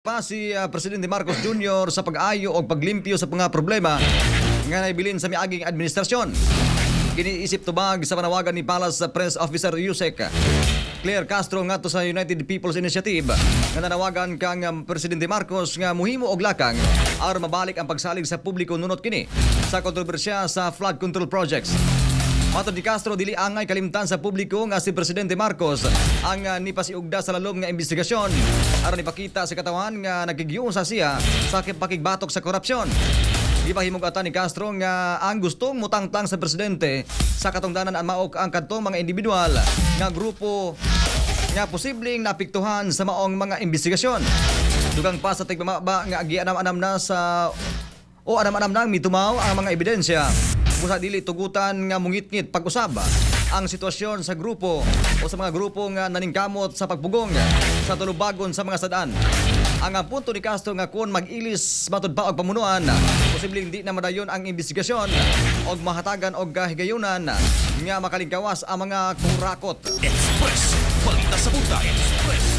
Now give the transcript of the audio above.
Pa si Presidente Marcos Jr. sa pag-ayo o paglimpyo sa mga problema nga naibilin sa miaging administrasyon. Kini isip tubag sa panawagan ni Palace Press Officer Usec Claire Castro ngadto sa United People's Initiative nga nanawagan kang Presidente Marcos nga muhimo og lakang aron mabalik ang pagsalig sa publiko nunot kini sa kontrobersya sa flood control projects. Matod ni Castro, dili angay kalimtan sa publiko nga si Presidente Marcos ang nipasiugda sa lalom nga investigasyon aron ipakita sa katawhan nga nakigyusa siya sa pakigbatok sa korupsyon. Gipahimugatan ni Castro nga ang gustong mutangtang sa presidente sa katungdanan ang mao ang kadtong mga individual nga grupo nga posibleng naapektuhan sa maong mga investigasyon. Dugang pa sa tigmamaba nga gianam-anam na sa o anam-anam nang mitumaw ang mga ebidensya busa dili tugutan nga mungitngit pag-usab ang sitwasyon sa grupo o sa mga grupo nga naningkamot sa pagpugong sa tulubagon sa mga sad-an. Ang punto ni Castro nga kung mag-ilis matud pa og pamunuan, posibleng di na madayon ang investigasyon og mahatagan og kahigayunan nga makalingkawas ang mga kurakot. Express. Balita sa punta. Express.